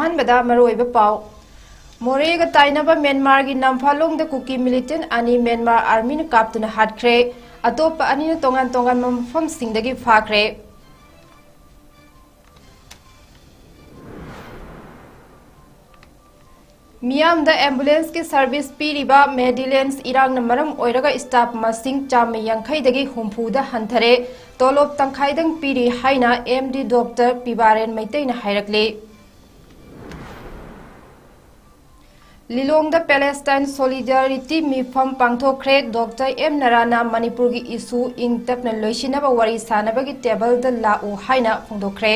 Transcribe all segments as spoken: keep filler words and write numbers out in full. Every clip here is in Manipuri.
ꯑꯍꯥꯟꯕꯗ ꯃꯔꯨꯑꯣꯏꯕ ꯄꯥꯎ꯫ ꯃꯣꯔꯦꯒ ꯇꯥꯏꯅꯕ ꯃ꯭ꯌꯥꯟꯃꯥꯔꯒꯤ ꯅꯝꯐꯥꯂꯣꯡꯗ ꯀꯨꯀꯤ ꯃꯤꯂꯤꯇꯦꯟ ꯑꯅꯤ ꯃ꯭ꯌꯥꯟꯃꯥꯔ ꯑꯥꯔꯃꯤꯅ ꯀꯥꯞꯇꯨꯅ ꯍꯥꯠꯈ꯭ꯔꯦ꯫ ꯑꯇꯣꯞꯄ ꯑꯅꯤꯅ ꯇꯣꯉꯥꯟ ꯇꯣꯉꯥꯟꯕ ꯃꯐꯝꯁꯤꯡꯗꯒꯤ ꯐꯥꯈ꯭ꯔꯦ꯫ ꯃꯤꯌꯥꯝꯗ ꯑꯦꯝꯕꯨꯂꯦꯟꯁꯀꯤ ꯁꯔꯚꯤꯁ ꯄꯤꯔꯤꯕ ꯃꯦꯗꯤꯂꯦꯟꯁ ꯏꯔꯥꯡꯅ ꯃꯔꯝ ꯑꯣꯏꯔꯒ ꯁ꯭ꯇꯥꯐ ꯃꯁꯤꯡ ꯆꯥꯝꯃ ꯌꯥꯡꯈꯩꯗꯒꯤ ꯍꯨꯝꯐꯨꯗ ꯍꯟꯊꯔꯦ, ꯇꯣꯂꯣꯞ ꯇꯪꯈꯥꯏꯗꯪ ꯄꯤꯔꯤ ꯍꯥꯏꯅ ꯑꯦꯝ ꯗꯤ ꯗꯣꯛꯇꯔ ꯄꯤꯕꯥꯔꯦꯟ ꯃꯩꯇꯩꯅ ꯍꯥꯏꯔꯛꯂꯤ꯫ ꯂꯤꯂꯣꯡꯗ ꯄꯦꯂꯦꯁꯇꯥꯏꯟ ꯁꯣꯂꯤꯗꯥꯔꯤꯇꯤ ꯃꯤꯐꯝ ꯄꯥꯡꯊꯣꯛꯈ꯭ꯔꯦ꯫ ꯗꯣꯛꯇꯔ ꯑꯦꯝ ꯅꯔꯥꯅ ꯃꯅꯤꯄꯨꯔꯒꯤ ꯏꯁꯨ ꯏꯪ ꯇꯞꯅ ꯂꯣꯏꯁꯤꯟꯅꯕ ꯋꯥꯔꯤ ꯁꯥꯅꯕꯒꯤ ꯇꯦꯕꯜꯗ ꯂꯥꯛꯎ ꯍꯥꯏꯅ ꯐꯣꯡꯗꯣꯛꯈ꯭ꯔꯦ꯫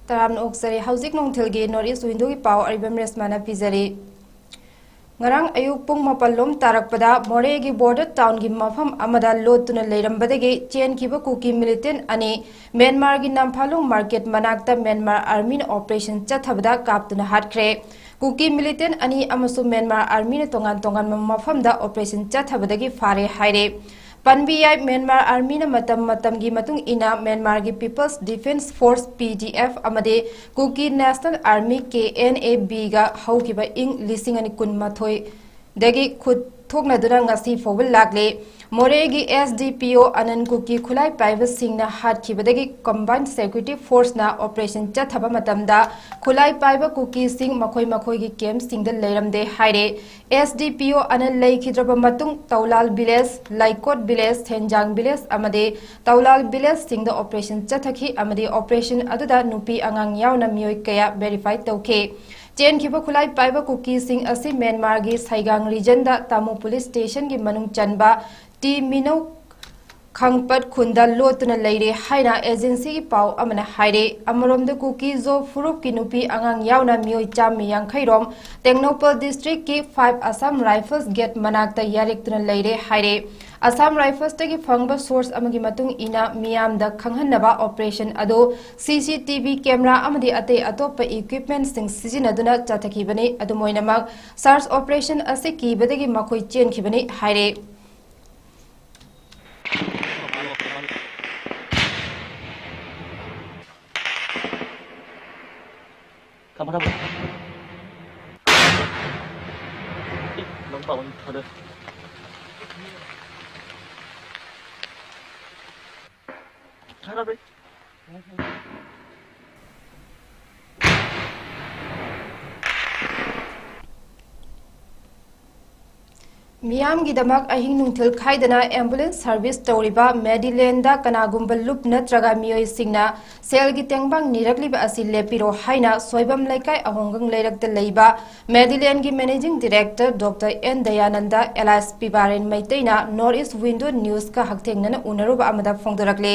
ꯇꯔꯥꯝꯅ ꯑꯣꯛꯆꯔꯤ꯫ ꯍꯧꯖꯤꯛ ꯅꯨꯡꯊꯤꯜꯒꯤ ꯅꯣꯔꯠ ꯏꯁ ꯋꯤꯟꯗꯣꯒꯤ ꯄꯥꯎ ꯑꯔꯤꯕꯝ ꯔꯦꯁꯃꯥꯅ ꯄꯤꯖꯔꯤ꯫ ꯉꯔꯥꯡ ꯑꯌꯨꯛ ꯄꯨꯡ ꯃꯥꯄꯜ ꯂꯣꯝ ꯇꯥꯔꯛꯄꯗ ꯃꯣꯔꯦꯒꯤ ꯕꯣꯔꯗꯔ ꯇꯥꯎꯟꯒꯤ ꯃꯐꯝ ꯑꯃꯗ ꯂꯣꯠꯇꯨꯅ ꯂꯩꯔꯝꯕꯗꯒꯤ ꯆꯦꯟꯈꯤꯕ ꯀꯨꯀꯤ ꯃꯤꯂꯤꯇꯦꯟ ꯑꯅꯤ ꯃ꯭ꯌꯥꯟꯃꯥꯔꯒꯤ ꯅꯝꯐꯥꯂꯣꯡ ꯃꯥꯔꯀꯦꯠ ꯃꯅꯥꯛꯇ ꯃ꯭ꯌꯥꯟꯃꯥꯔ ꯑꯥꯔꯃꯤꯅ ꯑꯣꯄꯔꯦꯁꯟ ꯆꯠꯊꯕꯗ ꯀꯥꯞꯇꯨꯅ ꯍꯥꯠꯈ꯭ꯔꯦ꯫ ꯀꯨꯀꯤ ꯃꯤꯂꯤꯇꯦꯟ ꯑꯅꯤ ꯑꯃꯁꯨꯡ ꯃ꯭ꯌꯥꯟꯃꯥꯔ ꯑꯥꯔꯃꯤꯅ ꯇꯣꯉꯥꯟ ꯇꯣꯉꯥꯟꯕ ꯃꯐꯝꯗ ꯑꯣꯄꯔꯦꯁꯟ ꯆꯠꯊꯕꯗꯒꯤ ꯐꯥꯔꯦ ꯍꯥꯏꯔꯦ꯫ ꯄꯟꯕ ꯌꯥꯏ, ꯃ꯭ꯌꯥꯟꯃꯥꯔ ꯑꯥꯔꯃꯤꯅ ꯃꯇꯝ ꯃꯇꯝꯒꯤ ꯃꯇꯨꯡ ꯏꯟꯅ ꯃ꯭ꯌꯥꯟꯃꯥꯔꯒꯤ people's defence force, P D F, ꯑꯃꯗꯤ Kuki national army, K N A ꯕꯤꯒ ꯍꯧꯈꯤꯕ ꯏꯪ ꯂꯤꯁꯤꯡ ꯑꯅꯤ ꯀꯨꯟꯃꯥꯊꯣꯏꯗꯒꯤ ꯈꯨꯠ ꯊꯣꯛꯅꯗꯨꯅ ꯉꯁꯤ ꯐꯥꯎꯕ ꯂꯥꯛꯂꯤ꯫ ꯃꯣꯔꯦꯒꯤ ꯑꯦꯁ ꯗꯤ ꯄꯤ ꯑꯣ ꯑꯅꯟ ꯀꯨꯀꯤ ꯈꯨꯠꯂꯥꯏ ꯄꯥꯏꯕꯁꯤꯡꯅ ꯍꯥꯠꯈꯤꯕꯗꯒꯤ ꯀꯝꯕꯥꯏꯟ ꯁꯦꯀ꯭ꯌꯨꯔꯤꯇꯤ ꯐꯣꯔꯁꯅ ꯑꯣꯄꯔꯦꯁꯟ ꯆꯠꯊꯕ ꯃꯇꯝꯗ ꯈꯨꯠꯂꯥꯏ ꯄꯥꯏꯕ ꯀꯨꯀꯤꯁꯤꯡ ꯃꯈꯣꯏ ꯃꯈꯣꯏꯒꯤ ꯀꯦꯝꯞꯁꯤꯡꯗ ꯂꯩꯔꯝꯗꯦ ꯍꯥꯏꯔꯦ꯫ ꯑꯦꯁ ꯗꯤ ꯄꯤ ꯑꯣ ꯑꯅꯟ ꯂꯩꯈꯤꯗ꯭ꯔꯕ ꯃꯇꯨꯡ ꯇꯧꯂꯥꯜ ꯚꯤꯂꯦꯖ, ꯂꯩꯀꯣꯠ ꯚꯤꯂꯦꯖ, ꯊꯦꯟꯖꯥꯡ ꯚꯤꯂꯦꯖ ꯑꯃꯗꯤ ꯇꯧꯂꯥꯜ ꯚꯤꯂꯦꯖꯁꯤꯡꯗ ꯑꯣꯄꯔꯦꯁꯟ ꯆꯠꯊꯈꯤ ꯑꯃꯗꯤ ꯑꯣꯄꯔꯦꯁꯟ ꯑꯗꯨꯗ ꯅꯨꯄꯤ ꯑꯉꯥꯡ ꯌꯥꯎꯅ ꯃꯤꯑꯣꯏ ꯀꯌꯥ ꯚꯦꯔꯤꯐꯥꯏ ꯇꯧꯈꯤ꯫ ꯆꯦꯟꯈꯤꯕ ꯈꯨꯠꯂꯥꯏ ꯄꯥꯏꯕ ꯀꯨꯀꯤꯁꯤꯡ ꯑꯁꯤ ꯃ꯭ꯌꯥꯟꯃꯥꯔꯒꯤ ꯁꯥꯏꯒꯥꯡ ꯔꯤꯖꯟꯗ ꯇꯥꯃꯨ ꯄꯨꯂꯤꯁ ꯁ꯭ꯇꯦꯁꯟꯒꯤ ꯃꯅꯨꯡ ꯆꯟꯕ ꯇꯤ ꯃꯤꯅꯧ ꯈꯥꯡꯄꯠ ꯈꯨꯟꯗ ꯂꯣꯠꯇꯨꯅ ꯂꯩꯔꯦ ꯍꯥꯏꯅ ꯑꯦꯖꯦꯟꯁꯤꯒꯤ ꯄꯥꯎ ꯑꯃꯅ ꯍꯥꯏꯔꯦ꯫ ꯑꯃꯔꯣꯝꯗ ꯀꯨꯀꯤ ꯖꯣ ꯐꯨꯔꯨꯞꯀꯤ ꯅꯨꯄꯤ ꯑꯉꯥꯡ ꯌꯥꯎꯅ ꯃꯤꯑꯣꯏ ꯆꯥꯝꯃ ꯌꯥꯡꯈꯩ ꯔꯣꯝ ꯇꯦꯡꯅꯧꯄꯜ ꯗꯤꯁꯇ꯭ꯔꯤꯛꯀꯤ ꯐꯥꯏꯚ ꯑꯁꯥꯝ ꯔꯥꯏꯐꯜꯁ ꯒꯦꯠ ꯃꯅꯥꯛꯇ ꯌꯥꯔꯦꯛꯇꯨꯅ ꯂꯩꯔꯦ ꯍꯥꯏꯔꯦ꯫ ꯑꯁꯥꯝ ꯔꯥꯏꯐꯜꯁꯇꯒꯤ ꯐꯪꯕ ꯁꯣꯔꯁ ꯑꯃꯒꯤ ꯃꯇꯨꯡ ꯏꯟꯅ ꯃꯤꯌꯥꯝꯗ ꯈꯪꯍꯟꯅꯕ ꯑꯣꯄꯔꯦꯁꯟ ꯑꯗꯨ ꯁꯤ ꯁꯤ ꯇꯤ ꯚꯤ ꯀꯦꯃꯦꯔꯥ ꯑꯃꯗꯤ ꯑꯇꯩ ꯑꯇꯣꯞꯄ ꯏꯀ꯭ꯋꯤꯞꯃꯦꯟꯠꯁꯤꯡ ꯁꯤꯖꯤꯟꯅꯗꯨꯅ ꯆꯠꯊꯈꯤꯕꯅꯤ꯫ ꯑꯗꯨꯝ ꯑꯣꯏꯅꯃꯛ, ꯁꯔꯆ ꯑꯣꯄꯔꯦꯁꯟ ꯑꯁꯤ ꯀꯤꯕꯗꯒꯤ ꯃꯈꯣꯏ ꯆꯦꯟꯈꯤꯕꯅꯤ ꯍꯥꯏꯔꯦ꯫ ꯇꯝꯐꯥ ꯊꯝꯃꯣ꯫ ꯑꯦ, ꯅꯪ ꯄꯥꯕ ꯊꯥꯗ꯫ ꯊꯥꯗ ꯕ꯭ꯔꯦꯛ꯫ ꯃꯤꯌꯥꯝꯒꯤꯗꯃꯛ ꯑꯍꯤꯡ ꯅꯨꯡꯊꯤꯜ ꯈꯥꯏꯗꯅ ambulance service ꯇꯧꯔꯤꯕ ꯃꯦꯗꯤꯂꯦꯟꯗ ꯀꯅꯥꯒꯨꯝꯕ ꯂꯨꯞ ꯅꯠꯇ꯭ꯔꯒ ꯃꯤꯑꯣꯏꯁꯤꯡꯅ ꯁꯦꯜꯒꯤ ꯇꯦꯡꯕꯥꯡ ꯅꯤꯔꯛꯂꯤꯕ ꯑꯁꯤ ꯂꯦꯞꯄꯤꯔꯣ ꯍꯥꯏꯅ ꯁꯣꯏꯕꯝ ꯂꯩꯀꯥꯏ ꯑꯍꯣꯡꯒꯪ ꯂꯩꯔꯛꯇ ꯂꯩꯕ ꯃꯦꯗꯤꯂꯦꯟꯒꯤ managing director Doctor N Dayananda alias ꯄꯤꯕꯥꯔꯦꯟ ꯃꯩꯇꯩꯅ North East Window Newsꯀ ꯍꯛꯊꯦꯡꯅꯅ ꯎꯅꯔꯨꯕ ꯑꯃꯗ ꯐꯣꯡꯗꯣꯔꯛꯂꯤ꯫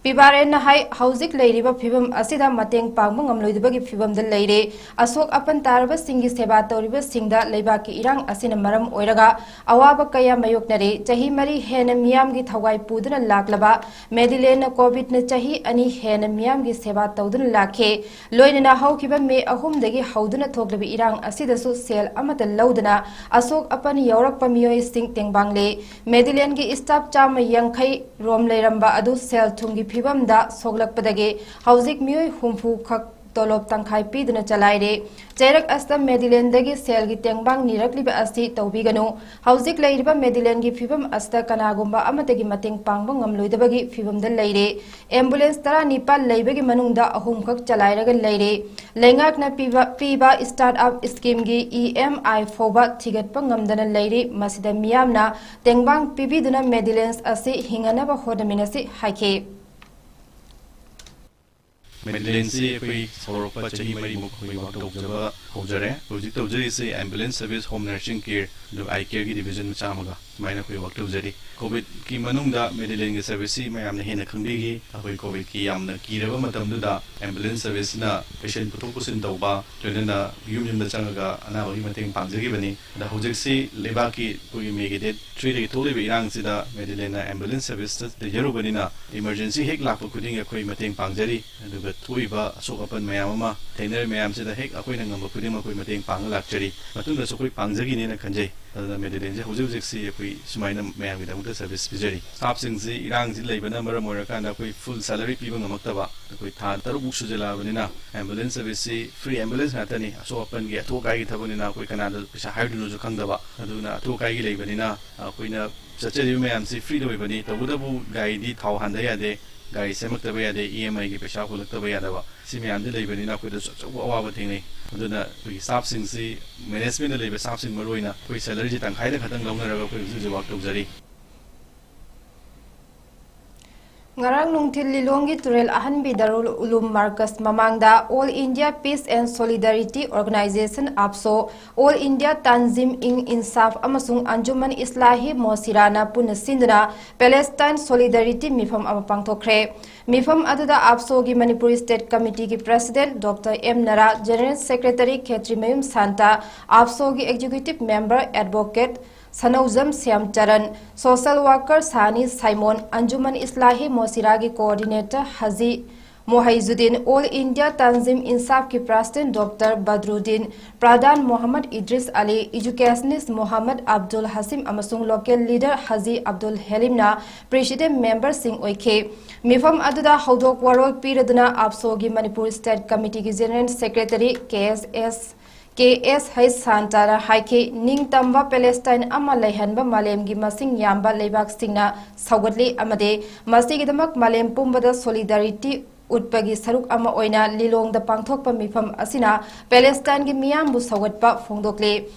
ꯄꯤꯕꯥꯔꯦꯟꯅ ꯍꯥꯏ, ꯍꯧꯖꯤꯛ ꯂꯩꯔꯤꯕ ꯐꯤꯕꯝ ꯑꯁꯤꯗ ꯃꯇꯦꯡ ꯄꯥꯡꯕ ꯉꯝꯂꯣꯏꯗꯕꯒꯤ ꯐꯤꯕꯝꯗ ꯂꯩꯔꯦ꯫ ꯑꯁꯣꯛ ꯑꯄꯟ ꯇꯥꯔꯕꯁꯤꯡꯒꯤ ꯁꯦꯕꯥ ꯇꯧꯔꯤꯕꯁꯤꯡꯗ ꯂꯩꯕꯥꯛꯀꯤ ꯏꯔꯥꯡ ꯑꯁꯤꯅ ꯃꯔꯝ ꯑꯣꯏꯔꯒ ꯑꯋꯥꯕ ꯀꯌꯥ ꯃꯥꯌꯣꯛꯅꯔꯦ꯫ ꯆꯍꯤ ꯃꯔꯤ ꯍꯦꯟꯅ ꯃꯤꯌꯥꯝꯒꯤ ꯊꯋꯥꯏ ꯄꯨꯗꯨꯅ ꯂꯥꯛꯂꯕ ꯃꯦꯗꯤꯂꯦꯟꯅ COVIDꯅ ꯆꯍꯤ ꯑꯅꯤ ꯍꯦꯟꯅ ꯃꯤꯌꯥꯝꯒꯤ ꯁꯦꯕꯥ ꯇꯧꯗꯨꯅ ꯂꯥꯛꯈꯤ꯫ ꯂꯣꯏꯅꯅ ꯍꯧꯈꯤꯕ ꯃꯦ ꯑꯍꯨꯝꯗꯒꯤ ꯍꯧꯗꯨꯅ ꯊꯣꯛꯂꯤꯕ ꯏꯔꯥꯡ ꯑꯁꯤꯗꯁꯨ ꯁꯦꯜ ꯑꯃꯠꯇ ꯂꯧꯗꯅ ꯑꯁꯣꯛ ꯑꯄꯟ ꯌꯥꯎꯔꯛꯄ ꯃꯤꯑꯣꯏꯁꯤꯡ ꯇꯦꯡꯕꯥꯡꯂꯦ꯫ ꯃꯦꯗꯤꯂꯦꯟꯒꯤ staff ꯆꯥꯝꯃ ꯌꯥꯡꯈꯩ ꯔꯣꯝ ꯂꯩꯔꯝꯕ ꯑꯗꯨ ꯁꯦꯜ ꯊꯨꯝꯒꯤ ꯐꯤꯕꯝꯗ ꯁꯣꯛꯂꯛꯄꯗꯒꯤ ꯍꯧꯖꯤꯛ ꯃꯤꯑꯣꯏ ꯍꯨꯝꯐꯨ ꯈꯛ ꯇꯣꯂꯣꯞ ꯇꯪꯈꯥꯏ ꯄꯤꯗꯨꯅ ꯆꯂꯥꯏꯔꯦ꯫ ꯆꯩꯔꯛ ꯑꯁꯤꯗ ꯃꯦꯗꯤꯂꯦꯟꯗꯒꯤ ꯁꯦꯜꯒꯤ ꯇꯦꯡꯕꯥꯡ ꯅꯤꯔꯛꯂꯤꯕ ꯑꯁꯤ ꯇꯧꯕꯤꯒꯅꯨ꯫ ꯍꯧꯖꯤꯛ ꯂꯩꯔꯤꯕ ꯃꯦꯗꯤꯂꯦꯟꯒꯤ ꯐꯤꯕꯝ ꯑꯁꯤꯗ ꯀꯅꯥꯒꯨꯝꯕ ꯑꯃꯠꯇꯒꯤ ꯃꯇꯦꯡ ꯄꯥꯡꯕ ꯉꯝꯂꯣꯏꯗꯕꯒꯤ ꯐꯤꯕꯝꯗ ꯂꯩꯔꯦ꯫ Ambulance ꯇꯔꯥꯅꯤꯄꯥꯜ ꯂꯩꯕꯒꯤ ꯃꯅꯨꯡꯗ ꯑꯍꯨꯝꯈꯛ ꯆꯂꯥꯏꯔꯒ ꯂꯩꯔꯦ꯫ ꯂꯩꯉꯥꯛꯅ ꯄꯤꯕ, ꯄꯤꯕ start up schemeꯒꯤ EMI ꯐꯥꯎꯕ ꯊꯤꯒꯠꯄ ꯉꯝꯗꯅ ꯂꯩꯔꯤ꯫ ꯃꯁꯤꯗ ꯃꯤꯌꯥꯝꯅ ꯇꯦꯡꯕꯥꯡ ꯄꯤꯕꯤꯗꯨꯅ ꯃꯦꯗꯤꯂꯦꯟꯁ ꯑꯁꯤ ꯍꯤꯡꯍꯟꯅꯕ ꯍꯣꯠꯅꯃꯤꯟꯅꯁꯤ ꯍꯥꯏꯈꯤ꯫ ꯃꯦꯗꯤꯂꯦꯟꯁꯤ ꯑꯩꯈꯣꯏ ꯍꯧꯔꯛꯄ ꯆꯍꯤ ꯃꯔꯤꯃꯨꯛ ꯑꯩꯈꯣꯏ ꯋꯥꯛ ꯇꯧꯖꯕ ꯍꯧꯖꯔꯦ꯫ ꯍꯧꯖꯤꯛ ꯇꯧꯖꯔꯤꯁꯤ ambulance service, home nursing care, ꯑꯗꯨꯒ eye careꯒꯤ division ꯃꯆꯥ ꯑꯃꯒ ꯁꯨꯃꯥꯏꯅ ꯑꯩꯈꯣꯏ ꯋꯥꯛ ꯇꯧꯖꯔꯤ꯫ COVIDꯀꯤ ꯃꯅꯨꯡꯗ ꯃꯦꯗꯤꯂꯦꯟꯒꯤ serviceꯁꯤ ꯃꯌꯥꯝꯅ ꯍꯦꯟꯅ ꯈꯪꯕꯤꯈꯤ꯫ ꯑꯩꯈꯣꯏ COVIDꯀꯤ ꯌꯥꯝꯅ ꯀꯤꯔꯕ ꯃꯇꯝꯗꯨꯗ ambulance serviceꯅ patient ꯄꯨꯊꯣꯛ ꯄꯨꯁꯤꯟ ꯇꯧꯕ, ꯂꯣꯏꯅꯅ ꯌꯨꯝ ꯌꯨꯝꯗ ꯆꯪꯉꯒ ꯑꯅꯥꯕꯒꯤ ꯃꯇꯦꯡ ꯄꯥꯡꯖꯈꯤꯕꯅꯤ꯫ ꯑꯗ ꯍꯧꯖꯤꯛꯁꯤ ꯂꯩꯕꯥꯛꯀꯤ ꯑꯩꯈꯣꯏꯒꯤ May date threeꯗꯒꯤ ꯊꯣꯛꯂꯤꯕ ꯏꯔꯥꯡꯁꯤꯗ ꯃꯦꯗꯤꯂꯦꯟꯅ ambulance serviceꯇ ꯂꯩꯖꯔꯨꯕꯅꯤꯅ emergency ꯍꯦꯛ ꯂꯥꯛꯄ ꯈꯨꯗꯤꯡꯒꯤ ꯑꯩꯈꯣꯏ ꯃꯇꯦꯡ ꯄꯥꯡꯖꯔꯤ꯫ ꯑꯗꯨꯒ ꯊꯣꯛꯏꯕ ꯑꯁꯣꯛ ꯑꯄꯟ ꯃꯌꯥꯝ ꯑꯃ ꯊꯦꯡꯅꯔꯤ ꯃꯌꯥꯝꯁꯤꯗ ꯍꯦꯛ ꯑꯩꯈꯣꯏꯅ ꯉꯝꯕ ꯈꯨꯗꯤꯡꯃꯛ ꯑꯩꯈꯣꯏ ꯃꯇꯦꯡ ꯄꯥꯡꯉ ꯂꯥꯛꯆꯔꯤ꯫ ꯃꯇꯨꯡꯗꯁꯨ ꯑꯩꯈꯣꯏ ꯄꯥꯡꯖꯈꯤꯅꯦꯅ ꯈꯟꯖꯩ꯫ ꯑꯗꯨꯅ ꯃꯦꯗꯤꯂꯦꯟꯁꯦ ꯍꯧꯖꯤꯛ ꯍꯧꯖꯤꯛꯁꯤ ꯑꯩꯈꯣꯏ ꯁꯨꯃꯥꯏꯅ ꯃꯌꯥꯝꯒꯤꯗꯃꯛꯇ ꯁꯔꯚꯤꯁ ꯄꯤꯖꯔꯤ꯫ ꯁ꯭ꯇꯥꯐꯁꯤꯡꯁꯤ ꯏꯔꯥꯡꯁꯤ ꯂꯩꯕꯅ ꯃꯔꯝ ꯑꯣꯏꯔꯀꯥꯟꯗ ꯑꯩꯈꯣꯏ ꯐꯨꯜ ꯁꯦꯂꯔꯤ ꯄꯤꯕ ꯉꯝꯃꯛꯇꯕ, ꯑꯩꯈꯣꯏ ꯊꯥ ꯇꯔꯨꯛꯃꯨꯛ ꯁꯨꯖꯜꯂꯛꯑꯕꯅꯤꯅ ꯑꯦꯝꯕꯨꯂꯦꯟꯁ ꯁꯔꯚꯤꯁꯁꯤ ꯐ꯭ꯔꯤ ꯑꯦꯝꯕꯨꯂꯦꯟꯁ ꯉꯥꯛꯇꯅꯤ꯫ ꯑꯁꯣꯛ ꯑꯄꯟꯒꯤ ꯑꯊꯨ ꯑꯀꯥꯏꯒꯤ ꯊꯕꯛꯅꯤꯅ ꯑꯩꯈꯣꯏ ꯀꯅꯥꯗ ꯄꯩꯁꯥ ꯍꯥꯏꯔꯨꯗꯣꯏꯅꯣꯁꯨ ꯈꯪꯗꯕ꯫ ꯑꯗꯨꯅ ꯑꯊꯨ ꯑꯀꯥꯏꯒꯤ ꯂꯩꯕꯅꯤꯅ ꯑꯩꯈꯣꯏꯅ ꯆꯠꯆꯔꯤꯕ ꯃꯌꯥꯝꯁꯤ ꯐ꯭ꯔꯤꯗ ꯑꯣꯏꯕꯅꯤ꯫ ꯇꯧꯕꯇꯕꯨ ꯒꯥꯔꯤꯗꯤ ꯊꯥꯎ ꯍꯥꯟꯗ ꯌꯥꯗꯦ, ꯒꯥꯔꯤ ꯁꯦꯝꯃꯛꯇꯕ ꯌꯥꯗꯦ, ꯏ ꯑꯦꯝ ꯑꯥꯏꯒꯤ ꯄꯩꯁꯥ ꯍꯨꯜꯂꯛꯇꯕ ꯌꯥꯗꯕ, ꯁꯤ ꯃꯌꯥꯝꯁꯤ ꯂꯩꯕꯅꯤꯅ ꯑꯩꯈꯣꯏꯗꯁꯨ ꯑꯆꯧꯕ ꯑꯋꯥꯕ ꯊꯦꯡꯅꯩ꯫ ꯑꯗꯨꯅ ꯑꯩꯈꯣꯏꯒꯤ ꯁ꯭ꯇꯥꯐꯁꯤꯡꯁꯤ, ꯃꯦꯅꯦꯖꯃꯦꯟꯗ ꯂꯩꯕ ꯁ꯭ꯇꯥꯐꯁꯤꯡ ꯃꯔꯨꯑꯣꯏꯅ ꯑꯩꯈꯣꯏ ꯁꯦꯂꯔꯤꯁꯤ ꯇꯪꯈꯥꯏꯗ ꯈꯛꯇꯪ ꯂꯧꯅꯔꯒ ꯑꯩꯈꯣꯏ ꯍꯧꯖꯤꯛ ꯍꯧꯖꯤꯛ ꯋꯥꯛ ꯇꯧꯖꯔꯤ꯫ ꯉꯔꯥꯡ ꯅꯨꯡꯊꯤꯜ ꯂꯤꯂꯣꯡꯒꯤ ꯇꯨꯔꯦꯜ ꯑꯍꯟꯕꯤ ꯗꯥꯔꯨꯜ ꯎꯂꯨꯝ ꯃꯥꯔꯀꯁ ꯃꯃꯥꯡꯗ All India Peace and Solidarity Organisation, ꯑꯥꯞꯁꯣ, All India Tanzim-e-Insaf ꯑꯃꯁꯨꯡ ꯑꯟꯖꯨꯃꯟ ꯏꯁꯂꯥꯍꯤ ꯃꯣꯁꯤꯔꯥꯅ ꯄꯨꯟꯅ ꯁꯤꯟꯗꯨꯅ ꯄꯦꯂꯦꯁꯇꯥꯏꯟ ꯁꯣꯂꯤꯗꯥꯔꯤꯇꯤ ꯃꯤꯐꯝ ꯑꯃ ꯄꯥꯡꯊꯣꯛꯈ꯭ꯔꯦ꯫ ꯃꯤꯐꯝ ꯑꯗꯨꯗ ꯑꯥꯞꯁꯣꯒꯤ ꯃꯅꯤꯄꯨꯔꯤ ꯁ꯭ꯇꯦꯠ ꯀꯃꯤꯇꯤꯒꯤ president doctor M Nara, general secretary Khetrimayum Santa, ꯑꯥꯞꯁꯣꯒꯤ executive member advocate Sanaoujam Shyamcharan, social worker Shani Saimon, Anjuman Islahi ꯃꯣꯁꯤꯔꯥꯒꯤ coordinator Haji Mohaijuddin, all India Tanzim ꯏꯟꯁꯥꯐꯀꯤ president doctor Badruddin, Pradhan Mohammad Idris Ali, educationist Mohammad Abdul Hasim ꯑꯃꯁꯨꯡ ꯂꯣꯀꯦꯜ ꯂꯤꯗꯔ ꯍꯖꯤ ꯑꯕꯗꯨꯜ ꯍꯦꯂꯤꯝꯅ ꯄ꯭ꯔꯦꯁꯤꯗꯦꯟꯠ ꯃꯦꯝꯕꯔꯁꯤꯡ ꯑꯣꯏꯈꯤ꯫ ꯃꯤꯐꯝ ꯑꯗꯨꯗ ꯍꯧꯗꯣꯛ ꯋꯥꯔꯣꯜ ꯄꯤꯔꯗꯨꯅ ꯑꯥꯞꯁꯣꯒꯤ ꯃꯅꯤꯄꯨꯔ ꯁ꯭ꯇꯦꯠ ꯀꯃꯤꯇꯤꯒꯤ ꯖꯦꯅꯔꯦꯜ ꯁꯦꯀ꯭ꯔꯦꯇꯔꯤ ꯀꯦ ꯑꯦꯁ ꯑꯦꯁ ꯀꯦ ꯑꯦꯁ ꯍꯩꯆ ꯁꯥꯟꯇꯥꯅ ꯍꯥꯏꯈꯤ, ꯅꯤꯡꯇꯝꯕ ꯄꯦꯂꯦꯁꯇꯥꯏꯟ ꯑꯃ ꯂꯩꯍꯟꯕ ꯃꯥꯂꯦꯝꯒꯤ ꯃꯁꯤꯡ ꯌꯥꯝꯕ ꯂꯩꯕꯥꯛꯁꯤꯡꯅ ꯁꯧꯒꯠꯂꯤ ꯑꯃꯗꯤ ꯃꯁꯤꯒꯤꯗꯃꯛ ꯃꯥꯂꯦꯝ ꯄꯨꯝꯕꯗ ꯁꯣꯂꯤꯗꯥꯔꯤꯇꯤ ꯎꯠꯄꯒꯤ ꯁꯔꯨꯛ ꯑꯃ ꯑꯣꯏꯅ ꯂꯤꯂꯣꯡꯗ ꯄꯥꯡꯊꯣꯛꯄ ꯃꯤꯐꯝ ꯑꯁꯤꯅ ꯄꯦꯂꯦꯁꯇꯥꯏꯟꯒꯤ ꯃꯤꯌꯥꯝꯕꯨ ꯁꯧꯒꯠꯄ ꯐꯣꯡꯗꯣꯛꯂꯤ꯫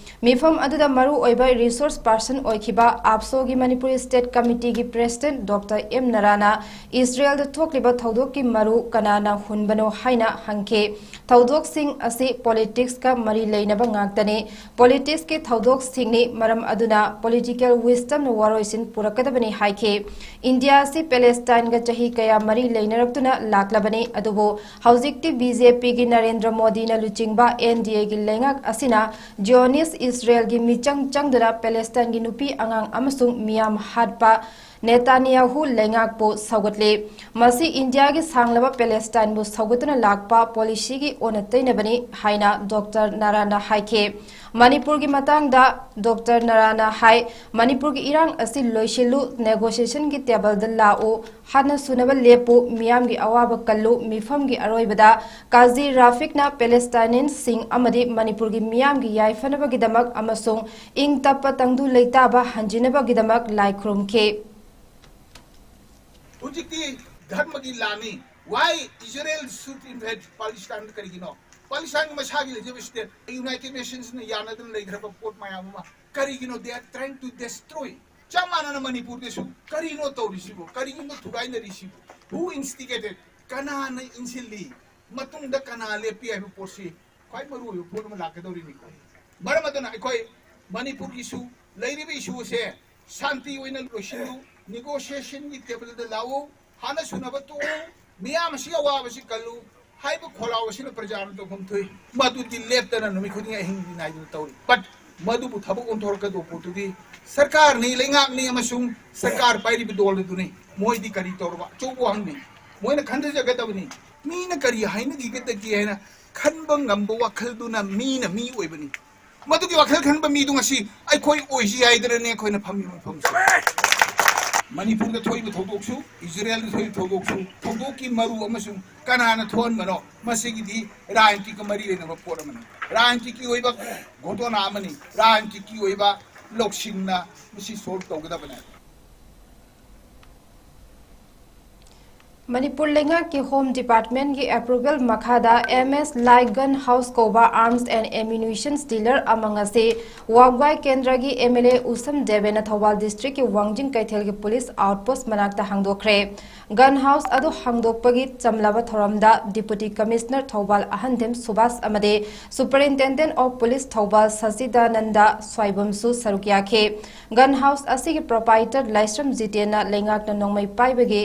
ꯃꯤꯐꯝ ꯑꯗꯨꯗ ꯃꯔꯨ ꯑꯣꯏꯕ ꯔꯤꯁꯣꯔꯁ ꯄꯥꯔꯁꯟ ꯑꯣꯏꯈꯤꯕ ꯑꯥꯞꯁꯣꯒꯤ ꯃꯅꯤꯄꯨꯔꯤ ꯁ꯭ꯇꯦꯠ ꯀꯃꯤꯇꯤꯒꯤ ꯄ꯭ꯔꯦꯁꯤꯗꯦꯟꯠ ꯗꯣꯛꯇꯔ ꯑꯦꯝ ꯅꯔꯥꯅ ꯏꯁꯔꯦꯜꯗ ꯊꯣꯛꯂꯤꯕ ꯊꯧꯗꯣꯛꯀꯤ ꯃꯔꯨ ꯀꯅꯥꯅ ꯍꯨꯟꯕꯅꯣ ꯍꯥꯏꯅ ꯍꯪꯈꯤ꯫ ꯊꯧꯗꯣꯛꯁꯤꯡ ꯑꯁꯤ ꯄꯣꯂꯤꯇꯤꯛꯁꯀ ꯃꯔꯤ ꯂꯩꯅꯕ ꯉꯥꯛꯇꯅꯤ꯫ ꯄꯣꯂꯤꯇꯤꯛꯁꯀꯤ ꯊꯧꯗꯣꯛꯁꯤꯡꯅꯤ, ꯃꯔꯝ ꯑꯗꯨꯅ ꯄꯣꯂꯤꯇꯤꯀꯦꯜ ꯋꯤꯁꯗꯝꯅ ꯋꯥꯔꯣꯏꯁꯤꯟ ꯄꯨꯔꯛꯀꯗꯕꯅꯤ ꯍꯥꯏꯈꯤ꯫ ꯏꯟꯗꯤꯌꯥ ꯑꯁꯤ ꯄꯦꯂꯦꯁꯇꯥꯏꯟꯒ ꯆꯍꯤ ꯀꯌꯥ ꯃꯔꯤ ꯂꯩꯅꯔꯛꯇꯨꯅ ꯂꯥꯛꯂꯕꯅꯤ, ꯑꯗꯨꯕꯨ ꯍꯧꯖꯤꯛꯇꯤ ꯕꯤ ꯖꯦ ꯄꯤꯒꯤ ꯅꯔꯦꯟꯗ꯭ꯔ ꯃꯣꯗꯤꯅ ꯂꯨꯆꯤꯡꯕ ꯑꯦꯟ ꯗꯤ ꯑꯦꯒꯤ ꯂꯩꯉꯥꯛ ꯑꯁꯤꯅ ꯖꯤꯌꯣꯅꯤꯁ ꯏꯁꯔꯦꯜꯒꯤ ꯃꯤꯆꯪ ꯆꯪꯗꯨꯅ ꯄꯦꯂꯦꯁꯇꯥꯏꯟꯒꯤ ꯅꯨꯄꯤ, ꯑꯉꯥꯡ ꯑꯃꯁꯨꯡ ꯃꯤꯌꯥꯝ ꯍꯥꯠꯄ, ꯅꯦꯇꯥꯅꯤꯌꯥꯍꯨ ꯂꯩꯉꯥꯛꯄꯨ ꯁꯧꯒꯠꯂꯤ꯫ ꯃꯁꯤ ꯏꯟꯗꯤꯌꯥꯒꯤ ꯁꯥꯡꯂꯕ ꯄꯦꯂꯦꯁꯇꯥꯏꯟꯕꯨ ꯁꯧꯒꯠꯇꯨꯅ ꯂꯥꯛꯄ ꯄꯣꯂꯤꯁꯤꯒꯤ ꯑꯣꯟꯅ ꯇꯩꯅꯕꯅꯤ ꯍꯥꯏꯅ ꯗꯣꯛꯇꯔ ꯅꯥꯔꯥꯅ ꯍꯥꯏꯈꯤ꯫ ꯃꯅꯤꯄꯨꯔꯒꯤ ꯃꯇꯥꯡꯗ ꯗꯣꯛꯇꯔ ꯅꯥꯔꯥꯅ ꯍꯥꯏ, ꯃꯅꯤꯄꯨꯔꯒꯤ ꯏꯔꯥꯡ ꯑꯁꯤ ꯂꯣꯏꯁꯤꯜꯂꯨ, ꯅꯦꯒꯣꯁꯤꯌꯦꯁꯟꯒꯤ ꯇꯦꯕꯜꯗ ꯂꯥꯛꯎ, ꯍꯥꯟꯅ ꯁꯨꯅꯕ ꯂꯦꯞꯄꯨ, ꯃꯤꯌꯥꯝꯒꯤ ꯑꯋꯥꯕ ꯀꯜꯂꯨ, ꯃꯤꯐꯝꯒꯤ ꯑꯔꯣꯏꯕꯗ ꯀꯥꯖꯤ ꯔꯥꯐꯤꯛꯅ ꯄꯦꯂꯦꯁꯇꯥꯏꯅꯤꯌꯟꯁꯤꯡ ꯑꯃꯗꯤ ꯃꯅꯤꯄꯨꯔꯒꯤ ꯃꯤꯌꯥꯝꯒꯤ ꯌꯥꯏꯐꯅꯕꯒꯤꯗꯃꯛ ꯑꯃꯁꯨꯡ ꯏꯪ ꯇꯞꯄ ꯇꯪꯗꯨ ꯂꯩꯇꯥꯕ ꯍꯟꯖꯤꯟꯅꯕꯒꯤꯗꯃꯛ ꯂꯥꯏ ꯈꯨꯔꯨꯝꯈꯤ꯫ ꯍꯧꯖꯤꯛꯇꯤ ꯙꯔꯃꯒꯤ ꯂꯥꯟꯅꯤ꯫ Why Israel should invade Palestine? ꯀꯔꯤꯒꯤꯅꯣ? ꯄꯥꯂꯤꯁꯇꯥꯏꯟꯒꯤ ꯃꯁꯥꯒꯤ ꯂꯩꯖꯕ ꯁ꯭ꯇꯦꯠ, ꯌꯨꯅꯥꯏꯇꯦꯗ ꯅꯦꯁꯟꯁꯅ ꯌꯥꯅꯗꯅ ꯂꯩꯈ꯭ꯔꯕ ꯄꯣꯠ ꯃꯌꯥꯝ ꯑꯃ꯫ ꯀꯔꯤꯒꯤꯅꯣ they are trying to destroy? ꯆꯞ ꯃꯥꯟꯅꯅ ꯃꯅꯤꯄꯨꯔꯗꯁꯨ ꯀꯔꯤꯅꯣ ꯇꯧꯔꯤꯁꯤꯕꯨ? ꯀꯔꯤꯒꯤꯅꯣ ꯊꯨꯒꯥꯏꯅꯔꯤꯁꯤꯕꯨ? Who instigated? ꯀꯅꯥꯅ ꯏꯟꯁꯤꯜꯂꯤ? ꯃꯇꯨꯡꯗ ꯀꯅꯥ ꯂꯦꯞꯄꯤ ꯍꯥꯏꯕ ꯄꯣꯠꯁꯤ ꯈ꯭ꯋꯥꯏ ꯃꯔꯨ ꯑꯣꯏꯕ ꯄꯣꯠ ꯑꯃ ꯂꯥꯛꯀꯗꯧꯔꯤꯅꯤꯀꯣ꯫ ꯃꯔꯝ ꯑꯗꯨꯅ ꯑꯩꯈꯣꯏ ꯃꯅꯤꯄꯨꯔꯒꯤꯁꯨ ꯂꯩꯔꯤꯕ ꯏꯁꯨ ꯑꯁꯦ ꯁꯥꯟꯇꯤ ꯑꯣꯏꯅ ꯂꯣꯏꯁꯤꯜꯂꯨ, ꯅꯤꯒꯣꯁꯤꯌꯦꯁꯟꯒꯤ ꯇꯦꯕꯜꯗ ꯂꯥꯛꯎ, ꯍꯥꯟꯅ ꯁꯨꯅꯕ ꯇꯣꯛꯎ, ꯃꯤꯌꯥꯝ ꯑꯁꯤꯒꯤ ꯑꯋꯥꯕꯁꯤ ꯀꯜꯂꯨ ꯍꯥꯏꯕ ꯈꯣꯜꯂꯥꯎ ꯑꯁꯤꯅ ꯄ꯭ꯔꯖꯥꯅ ꯇꯧꯐꯝ ꯊꯣꯛꯏ꯫ ꯃꯗꯨꯗꯤ ꯂꯦꯞꯇꯅ ꯅꯨꯃꯤꯠ ꯈꯨꯗꯤꯡꯒꯤ ꯑꯍꯤꯡ ꯅꯥꯏꯗꯅ ꯇꯧꯔꯤ꯫ But ꯃꯗꯨꯕꯨ ꯊꯕꯛ ꯑꯣꯟꯊꯣꯔꯛꯀꯗꯧꯕ ꯄꯣꯠꯇꯨꯗꯤ ꯁꯔꯀꯥꯔꯅꯤ, ꯂꯩꯉꯥꯛꯅꯤ ꯑꯃꯁꯨꯡ ꯁꯔꯀꯥꯔ ꯄꯥꯏꯔꯤꯕ ꯗꯣꯜ ꯑꯗꯨꯅꯤ꯫ ꯃꯣꯏꯗꯤ ꯀꯔꯤ ꯇꯧꯔꯕ? ꯑꯆꯧꯕ ꯋꯥꯍꯪꯅꯤ꯫ ꯃꯣꯏꯅ ꯈꯟꯊꯖꯒꯗꯕꯅꯤ꯫ ꯃꯤꯅ ꯀꯔꯤ ꯍꯥꯏꯅꯈꯤꯒꯗꯒꯦ ꯍꯥꯏꯅ ꯈꯟꯕ ꯉꯝꯕ ꯋꯥꯈꯜꯗꯨꯅ ꯃꯤꯅ ꯃꯤ ꯑꯣꯏꯕꯅꯤ꯫ ꯃꯗꯨꯒꯤ ꯋꯥꯈꯜ ꯈꯟꯕ ꯃꯤꯗꯨ ꯉꯁꯤ ꯑꯩꯈꯣꯏ ꯑꯣꯏꯁꯤ ꯍꯥꯏꯗꯅꯅꯦ ꯑꯩꯈꯣꯏꯅ ꯐꯝꯃꯤꯕ ꯃꯐꯝꯁꯦ꯫ ꯃꯅꯤꯄꯨꯔꯗ ꯊꯣꯛꯏꯕ ꯊꯧꯗꯣꯛꯁꯨ, ꯏꯖꯔꯦꯜꯗ ꯊꯣꯛꯏꯕ ꯊꯧꯗꯣꯛꯁꯨ, ꯊꯧꯗꯣꯛꯀꯤ ꯃꯔꯨ ꯑꯃꯁꯨꯡ ꯀꯅꯥꯅ ꯊꯣꯛꯍꯟꯕꯅꯣ, ꯃꯁꯤꯒꯤꯗꯤ ꯔꯥꯖꯅꯤꯇꯤꯒ ꯃꯔꯤ ꯂꯩꯅꯕ ꯄꯣꯠ ꯑꯃꯅꯤ꯫ ꯔꯥꯖꯅꯤꯇꯤꯒꯤ ꯑꯣꯏꯕ ꯘꯣꯇꯣꯅꯥ ꯑꯃꯅꯤ꯫ ꯔꯥꯖꯅꯤꯇꯤꯒꯤ ꯑꯣꯏꯕ ꯂꯧꯁꯤꯡꯅ ꯃꯁꯤ ꯁꯣꯜꯕ ꯇꯧꯒꯗꯕꯅꯤ꯫ ꯃꯅꯤꯄꯨꯔ ꯂꯩꯉꯥꯛꯀꯤ ꯍꯣꯝ ꯗꯤꯄꯥꯔꯠꯃꯦꯟꯒꯤ ꯑꯦꯄ꯭ꯔꯨꯚꯦꯜ ꯃꯈꯥꯗ ꯑꯦꯝ ꯑꯦꯁ ꯂꯥꯏ ꯒꯟ ꯍꯥꯎꯁ ꯀꯧꯕ ꯑꯥꯔꯝꯁ ꯑꯦꯟ ꯑꯦꯃ꯭ꯌꯨꯅꯤꯁꯟꯁ ꯗꯤꯂꯔ ꯑꯃ ꯉꯁꯤ ꯋꯥꯕꯒꯥꯏ ꯀꯦꯟꯗ꯭ꯔꯒꯤ ꯑꯦꯝ ꯑꯦꯜ ꯑꯦ ꯎꯁꯝ ꯗꯦꯕꯦꯅ ꯊꯧꯕꯥꯜ ꯗꯤꯁꯇ꯭ꯔꯤꯛꯀꯤ ꯋꯥꯡꯖꯤꯡ ꯀꯩꯊꯦꯜꯒꯤ ꯄꯨꯂꯤꯁ ꯑꯥꯎꯠꯄꯣꯁ ꯃꯅꯥꯛꯇ ꯍꯥꯡꯗꯣꯛꯈ꯭ꯔꯦ꯫ ꯒꯟ ꯍꯥꯎꯁ ꯑꯗꯨ ꯍꯥꯡꯗꯣꯛꯄꯒꯤ ꯆꯝꯂꯕ ꯊꯧꯔꯝꯗ ꯗꯤꯄꯨꯇꯤ ꯀꯃꯤꯁꯅꯔ ꯊꯧꯕꯥꯜ ꯑꯍꯟꯊꯦꯝ ꯁꯨꯕꯥꯁ ꯑꯃꯗꯤ ꯁꯨꯄꯔꯤꯟꯇꯦꯟꯗꯦꯟꯠ ꯑꯣꯐ ꯄꯨꯂꯤꯁ ꯊꯧꯕꯥꯜ ꯁꯆꯤꯗꯥꯅꯟꯗ ꯁ꯭ꯋꯥꯏꯕꯝꯁꯨ ꯁꯔꯨꯛ ꯌꯥꯈꯤ꯫ ꯒꯟ ꯍꯥꯎꯁ ꯑꯁꯤꯒꯤ ꯄ꯭ꯔꯣꯄꯥꯏꯇꯔ ꯂꯥꯏꯁ꯭ꯔꯝ ꯖꯤꯇꯦꯟꯅ ꯂꯩꯉꯥꯛꯅ ꯅꯣꯡꯃꯩ ꯄꯥꯏꯕꯒꯤ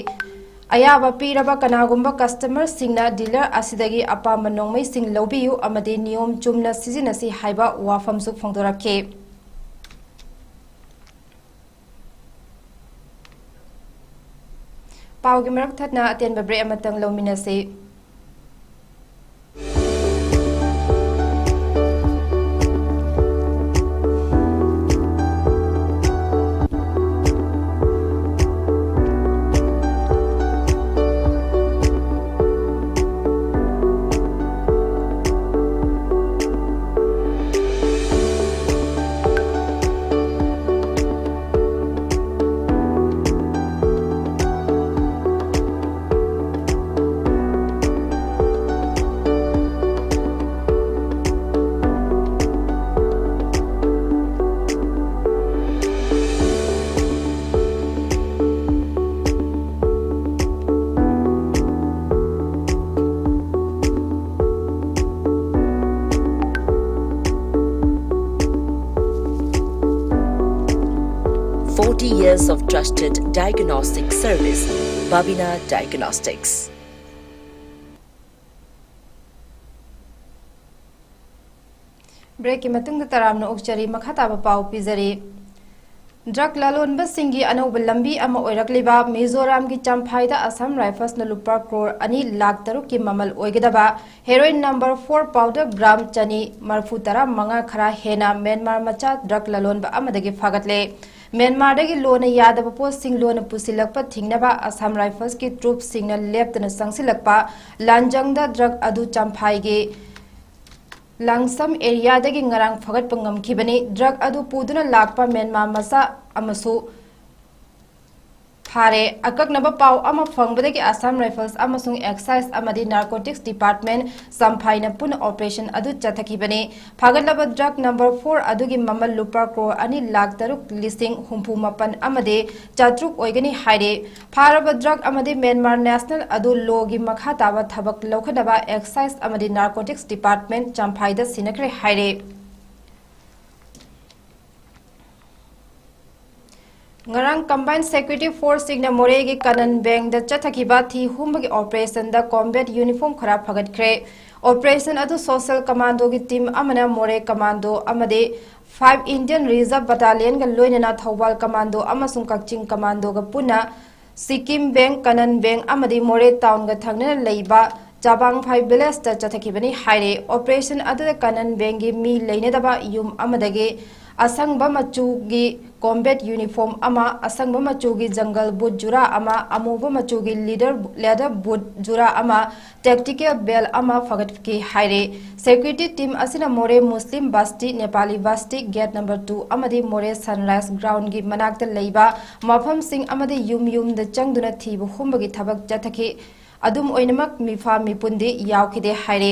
ꯑꯌꯥꯕ ꯄꯤꯔꯕ ꯀꯅꯥꯒꯨꯝꯕ ꯀꯁꯇꯃꯔꯁꯤꯡꯅ ꯗꯤꯂꯔ ꯑꯁꯤꯗꯒꯤ ꯑꯄꯥꯝꯕ ꯅꯣꯡꯃꯩꯁꯤꯡ ꯂꯧꯕꯤꯌꯨ ꯑꯃꯗꯤ ꯅꯤꯌꯣꯝ ꯆꯨꯝꯅ ꯁꯤꯖꯤꯟꯅꯁꯤ ꯍꯥꯏꯕ ꯋꯥꯐꯝꯁꯨ ꯐꯣꯡꯗꯣꯔꯛꯈꯤ꯫ ꯄꯥꯎꯒꯤ ꯃꯔꯛ ꯊꯠꯅ ꯑꯇꯦꯟꯕ break ꯑꯃꯇꯪ ꯂꯧꯃꯤꯟꯅꯁꯤ꯫ Forty years of trusted diagnostic service, Babina Diagnostics. Break ꯀꯤ ꯃꯇꯨꯡꯗ ꯇꯔꯥꯝꯅ ꯑꯣꯛꯆꯔꯤ, ꯃꯈꯥ ꯇꯥꯕ ꯄꯥꯎ ꯄꯤꯖꯔꯤ꯫ Drug ꯂꯂꯣꯟꯕꯁꯤꯡꯒꯤ ꯑꯅꯧꯕ ꯂꯝꯕꯤ ꯑꯃ ꯑꯣꯏꯔꯛꯂꯤꯕ ꯃꯤꯖꯣꯔꯥꯝꯒꯤ ꯆꯝꯐꯥꯏꯗ Assam Rifles ꯅ ꯂꯨꯄꯥ ꯀ꯭ꯔꯣꯔ ꯑꯅꯤ ꯂꯥꯈ ꯇꯔꯨꯛꯀꯤ ꯃꯃꯜ ꯑꯣꯏꯒꯗꯕ heroin number four powder gram ꯆꯅꯤ ꯃꯔꯤꯐꯨ ꯇꯔꯥ ꯃꯉꯥ ꯈꯔ ꯍꯦꯟꯅ ꯃ꯭ꯌꯥꯟꯃꯥꯔ ꯃꯆꯥ drug ꯂꯂꯣꯟꯕ ꯑꯃꯗꯒꯤ ꯐꯥꯒꯠꯂꯦ꯫ ꯃ꯭ꯌꯥꯟꯃꯥꯔꯗꯒꯤ ꯂꯣꯟꯅ ꯌꯥꯗꯕ ꯄꯣꯠꯁꯤꯡ ꯂꯣꯟꯅ ꯄꯨꯁꯤꯜꯂꯛꯄ ꯊꯤꯡꯅꯕ Assam Rifles ꯀꯤ troops ꯁꯤꯡꯅ ꯂꯦꯞꯇꯅ ꯆꯪꯁꯤꯜꯂꯛꯄ ꯂꯥꯟꯖꯪꯗ drug ꯑꯗꯨ ꯆꯝꯐꯥꯏꯒꯤ ꯂꯥꯡꯁꯝ area ꯗꯒꯤ ꯉꯔꯥꯡ ꯐꯒꯠꯄ ꯉꯝꯈꯤꯕꯅꯤ꯫ Drug ꯑꯗꯨ ꯄꯨꯗꯨꯅ ꯂꯥꯛꯄ ꯃ꯭ꯌꯥꯟꯃꯥꯔ ꯃꯆꯥ ꯑꯃꯁꯨ ꯐꯥꯔꯦ꯫ ꯑꯀꯛꯅꯕ ꯄꯥꯎ ꯑꯃ ꯐꯪꯕꯗꯒꯤ Assam Rifles ꯑꯃꯁꯨꯡ Excise ꯑꯃꯗꯤ Narcotics Department ꯆꯝꯐꯥꯏꯅ ꯄꯨꯟꯅ operation ꯑꯗꯨ ꯆꯠꯊꯈꯤꯕꯅꯤ꯫ ꯐꯥꯒꯠꯂꯕ drug number four ꯑꯗꯨꯒꯤ ꯃꯃꯜ ꯂꯨꯄꯥ ꯀ꯭ꯔꯣꯔ ꯑꯅꯤ ꯂꯥꯈ ꯇꯔꯨꯛ ꯂꯤꯁꯤꯡ ꯍꯨꯝꯐꯨ ꯃꯥꯄꯟ ꯑꯃꯗꯤ ꯆꯥꯇ꯭ꯔꯨꯛ ꯑꯣꯏꯒꯅꯤ ꯍꯥꯏꯔꯦ꯫ ꯐꯥꯔꯕ drug ꯑꯃꯗꯤ ꯃ꯭ꯌꯥꯟꯃꯥꯔ national ꯑꯗꯨ law ꯒꯤ ꯃꯈꯥ ꯇꯥꯕ ꯊꯕꯛ ꯂꯧꯈꯠꯅꯕ Excise ꯑꯃꯗꯤ Narcotics Department ꯆꯝꯐꯥꯏꯗ ꯁꯤꯟꯅꯈ꯭ꯔꯦ ꯍꯥꯏꯔꯦ꯫ ꯉꯔꯥꯡ Combined Security Force ꯁꯤꯡꯅ ꯃꯣꯔꯦꯒꯤ ꯀꯅꯟ ꯕꯦꯡꯗ ꯆꯠꯊꯈꯤꯕ ꯊꯤ ꯍꯨꯝꯕꯒꯤ operation ꯗ combat uniform ꯈꯔ ꯐꯒꯠꯈ꯭ꯔꯦ꯫ Operation ꯑꯗꯨ Social Commando ꯒꯤ team ꯑꯃꯅ ꯃꯣꯔꯦ Commando ꯑꯃꯗꯤ five Indian Reserve Battalion ꯒ ꯂꯣꯏꯅꯅ ꯊꯧꯕꯥꯜ Commando ꯑꯃꯁꯨꯡ ꯀꯛꯆꯤꯡ Commando ꯒ ꯄꯨꯟꯅ ꯁꯤꯛꯀꯤꯝ ꯕꯦꯡ, ꯀꯅꯟ ꯕꯦꯡ ꯑꯃꯗꯤ ꯃꯣꯔꯦ ꯇꯥꯎꯟꯒ ꯊꯪꯅꯅ ꯂꯩꯕ ꯆꯥꯕꯥꯡꯐꯥꯏ ꯚꯤꯂꯦꯖꯇ ꯆꯠꯊꯈꯤꯕꯅꯤ ꯍꯥꯏꯔꯦ꯫ ꯑꯣꯄꯔꯦꯁꯟ ꯑꯗꯨꯗ ꯀꯅꯟ ꯕꯦꯡꯒꯤ ꯃꯤ ꯂꯩꯅꯗꯕ ꯌꯨꯝ ꯑꯃꯗꯒꯤ ꯑꯁꯪꯕ ꯃꯆꯨꯒꯤ ꯀꯣꯝꯕꯦꯠ ꯌꯨꯅꯤꯐꯣꯔꯝ ꯑꯃ, ꯑꯁꯪꯕ ꯃꯆꯨꯒꯤ ꯖꯪꯒꯜ ꯕꯨꯠ ꯖꯨꯔꯥ ꯑꯃ, ꯑꯃꯨꯕ ꯃꯆꯨꯒꯤ ꯂꯤꯗꯔ, ꯂꯦꯗꯔ ꯕꯨꯠ ꯖꯨꯔꯥ ꯑꯃ, ꯇꯦꯛꯇꯤꯀꯦꯜ ꯕꯦꯜ ꯑꯃ ꯐꯒꯠꯈꯤ ꯍꯥꯏꯔꯦ꯫ ꯁꯦꯀ꯭ꯌꯨꯔꯤꯇꯤ ꯇꯤꯝ ꯑꯁꯤꯅ ꯃꯣꯔꯦ ꯃꯨꯁꯂꯤꯝ ꯕꯁꯇꯤ, ꯅꯦꯄꯥꯂꯤ ꯕꯁꯇꯤ, ꯒꯦꯠ ꯅꯝꯕꯔ ꯇꯨ ꯑꯃꯗꯤ ꯃꯣꯔꯦ ꯁꯟꯔꯥꯏꯖ ꯒ꯭ꯔꯥꯎꯟꯒꯤ ꯃꯅꯥꯛꯇ ꯂꯩꯕ ꯃꯐꯝꯁꯤꯡ ꯑꯃꯗꯤ ꯌꯨꯝ ꯌꯨꯝꯗ ꯆꯪꯗꯨꯅ ꯊꯤꯕ ꯍꯨꯝꯕꯒꯤ ꯊꯕꯛ ꯆꯠꯊꯈꯤ꯫ ꯑꯗꯨꯝ ꯑꯣꯏꯅꯃꯛ ꯃꯤꯐꯥ ꯃꯤꯄꯨꯟꯗꯤ ꯌꯥꯎꯈꯤꯗꯦ ꯍꯥꯏꯔꯦ꯫